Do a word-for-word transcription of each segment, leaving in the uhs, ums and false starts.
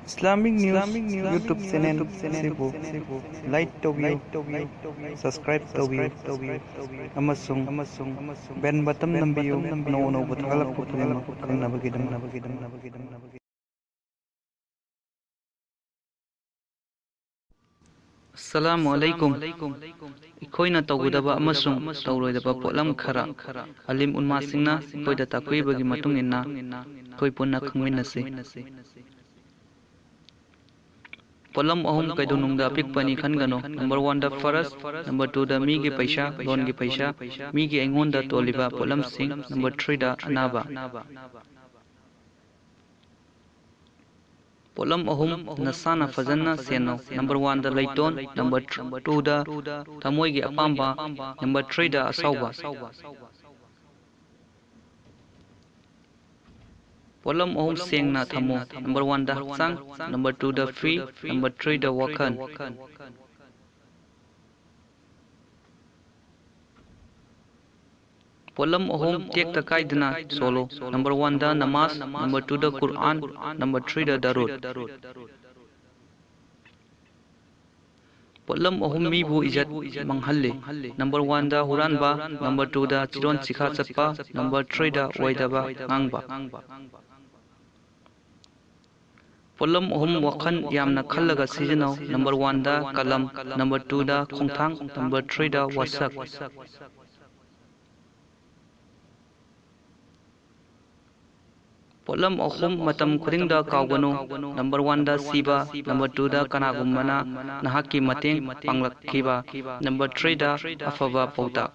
Islamic News YouTube channel ꯑꯁꯤꯕꯨ like ꯇꯧꯕꯤꯌꯨ, subscribe ꯇꯧꯕꯤꯌꯨ ꯑꯃꯁꯨꯡ bell button ꯅꯝꯕꯤꯌꯨ, ꯑꯅꯧ ꯑꯅꯧꯕ ꯊꯥꯒꯠꯂꯛꯄ ꯈꯨꯗꯤꯡꯃꯛ ꯈꯪꯅꯕꯒꯤꯗꯃꯛ꯫ ꯑꯁꯂꯥꯃꯨ ꯑꯂꯩꯀꯨꯝ꯫ ꯑꯩꯈꯣꯏꯅ ꯇꯧꯒꯗꯕ ꯑꯃꯁꯨꯡ ꯇꯧꯔꯣꯏꯗꯕ ꯄꯣꯠꯂꯝ ꯈꯔ ꯑꯂꯤꯝ ꯎꯂꯃꯥꯁꯤꯡꯅ ꯑꯩꯈꯣꯏꯗ ꯇꯥꯛꯄꯤꯕꯒꯤ ꯃꯇꯨꯡ ꯏꯟꯅ ꯑꯩꯈꯣꯏ ꯄꯨꯟꯅ ꯈꯪꯃꯤꯟꯅꯁꯤ꯫ ꯄꯣꯠꯂꯝ ꯑꯍꯨꯝ ꯀꯩꯗꯧꯅꯨꯡꯗ ꯑꯄꯤꯛꯄꯅꯤ ꯈꯟꯒꯅꯨ꯫ Number one ꯗ ꯐꯔꯁ, number two ꯗ ꯃꯤꯒꯤ ꯄꯩꯁꯥ, ꯂꯣꯟꯒꯤ ꯄꯩꯁꯥ, ꯃꯤꯒꯤ ꯑꯩꯉꯣꯟꯗ ꯇꯣꯜꯂꯤꯕ ꯄꯣꯠꯂꯝꯁꯤꯡ, number three ꯗ ꯑꯅꯥꯕ꯫ ꯄꯣꯠꯂꯝ ꯑꯍꯨꯝ ꯅꯁꯥꯅ ꯐꯖꯅ ꯁꯦꯟꯅꯧ꯫ Number one ꯗ ꯂꯩꯇꯣꯟ, number two ꯗ ꯊꯃꯣꯏꯒꯤ ꯑꯄꯥꯝꯕ, number three ꯗ ꯑꯁꯥꯎꯕ꯫ ꯄꯣꯠꯂꯝ ꯑꯍꯨꯝ ꯁꯦꯡꯅ ꯊꯝꯃꯨ꯫ Number one ꯗ ꯍꯛꯆꯥꯡ, number two ꯗ ꯐꯤ, number three ꯗ ꯋꯥꯈꯜ꯫ ꯄꯣꯠꯂꯝ ꯑꯍꯨꯝ ꯇꯦꯛꯇ ꯀꯥꯏꯗꯅ ꯁꯣꯜꯂꯨ꯫ Number one ꯗ ꯅꯃꯥꯖ, number two ꯗ ꯀꯨꯔꯑꯥꯟ, number three ꯗ ꯗꯔꯨꯗ꯫ ꯄꯣꯠꯂꯝ ꯑꯍꯨꯝ ꯃꯤꯕꯨ ꯏꯖꯠ ꯃꯥꯡꯍꯜꯂꯤ꯫ Number one ꯗ ꯍꯨꯔꯥꯟꯕ, number two ꯗ ꯆꯤꯔꯣꯟ ꯆꯤꯈꯥ ꯆꯠꯄ, number three ꯗ ꯑꯣꯏꯗꯕ ꯉꯥꯡꯕ꯫ ꯄꯣꯠꯂꯝ ꯑꯍꯨꯝ ꯋꯥꯈꯜ ꯌꯥꯝꯅ ꯈꯜꯂꯒ ꯁꯤꯖꯤꯟꯅꯧ꯫ Number one ꯗ ꯀꯂꯝ, number two ꯗ ꯈꯣꯡꯊꯥꯡ, number three ꯗ ꯋꯥꯁꯛ꯫ ꯄꯣꯠꯂꯝ ꯑꯍꯨꯝ ꯃꯇꯝ ꯈꯨꯗꯤꯡꯗ ꯀꯥꯎꯒꯅꯨ꯫ Number one ꯗ ꯁꯤꯕ, number two ꯗ ꯀꯅꯥꯒꯨꯝꯕꯅ ꯅꯍꯥꯛꯀꯤ ꯃꯇꯦꯡ ꯄꯥꯡꯂꯛꯈꯤꯕ, number three ꯗ ꯑꯐꯕ ꯄꯥꯎꯇꯥꯛ꯫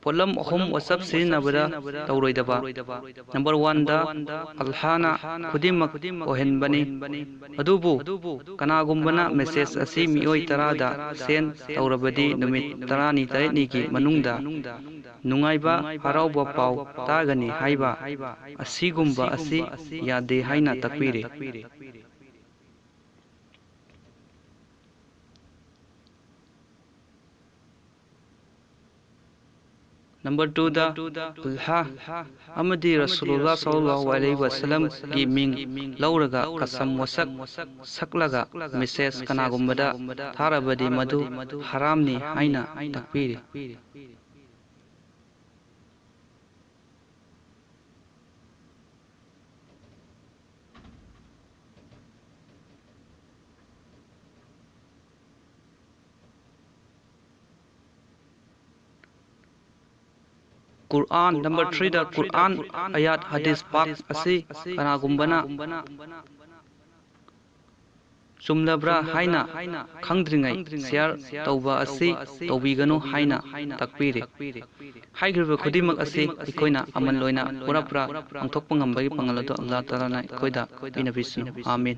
ꯄꯣꯠꯂꯝ ꯑꯍꯨꯝ ꯋꯥꯆꯞ ꯁꯤꯖꯤꯟꯅꯕꯗ ꯇꯧꯔꯣꯏꯗꯕ꯫ Number one ꯗ ꯑꯜꯍꯥꯅ ꯈꯨꯗꯤꯡꯃꯛ ꯑꯣꯏꯍꯟꯕꯅꯤ, ꯑꯗꯨꯕꯨ ꯀꯅꯥꯒꯨꯝꯕꯅ message ꯑꯁꯤ ꯃꯤꯑꯣꯏ ꯇꯔꯥꯗ send ꯇꯧꯔꯕꯗꯤ ꯅꯨꯃꯤꯠ ꯇꯔꯥꯅꯤ ꯇꯔꯦꯠꯅꯤꯒꯤ ꯃꯅꯨꯡꯗ ꯅꯨꯡꯉꯥꯏꯕ, ꯍꯔꯥꯎꯕ ꯄꯥꯎ ꯇꯥꯒꯅꯤ ꯍꯥꯏꯕ ꯑꯁꯤꯒꯨꯝꯕ ꯑꯁꯤ ꯌꯥꯗꯦ ꯍꯥꯏꯅ ꯇꯥꯛꯄꯤꯔꯤ꯫ ꯅꯝꯕꯔ ꯇꯨꯗ ꯑꯜꯂꯥꯍ ꯑꯃꯗꯤ ꯔꯁꯨꯂꯨꯜꯂꯥꯍ ꯁꯜꯂꯜꯂꯥꯍꯨ ꯑꯂꯩꯍꯤ ꯋꯁꯜꯂꯝꯒꯤ ꯃꯤꯡ ꯂꯧꯔꯒ ꯀꯁꯝ ꯋꯥꯁꯛ ꯁꯛꯂꯒ ꯃꯦꯁꯦꯖ ꯀꯅꯥꯒꯨꯝꯕꯗ ꯊꯥꯔꯕꯗꯤ ꯃꯗꯨ ꯍꯔꯥꯝꯅꯤ ꯍꯥꯏꯅ ꯇꯥꯛꯄꯤꯔꯤ꯫ ꯀꯨꯔꯑꯥꯟ, ꯅꯝꯕꯔ ꯊ꯭ꯔꯤꯗ ꯀꯨꯔꯑꯥꯟ ꯑꯌꯥꯠ ꯍꯗꯤꯁ ꯄꯥꯛ ꯑꯁꯤ ꯀꯅꯥꯒꯨꯝꯕꯅ ꯆꯨꯝꯂꯕ꯭ꯔꯥ ꯍꯥꯏꯅ ꯈꯪꯗ꯭ꯔꯤꯉꯩ ꯁꯤꯌꯥꯔ ꯇꯧꯕ ꯑꯁꯤ ꯇꯧꯕꯤꯒꯅꯨ ꯍꯥꯏꯅ ꯇꯥꯛꯄꯤꯔꯤ꯫ ꯍꯥꯏꯈ꯭ꯔꯤꯕ ꯈꯨꯗꯤꯡꯃꯛ ꯑꯁꯤ ꯑꯩꯈꯣꯏꯅ ꯑꯃꯜ ꯑꯣꯏꯅ ꯄꯨꯔꯛꯄ꯭ꯔꯥ ꯄꯥꯡꯊꯣꯛꯄ ꯉꯝꯕꯒꯤ ꯄꯥꯡꯒꯜ ꯑꯗꯨ ꯑꯜꯂꯥꯍ ꯇꯥꯂꯥꯅ ꯑꯩꯈꯣꯏꯗ ꯄꯤꯅꯕꯤꯁꯅꯨ꯫ ꯑꯥꯃꯤꯟ꯫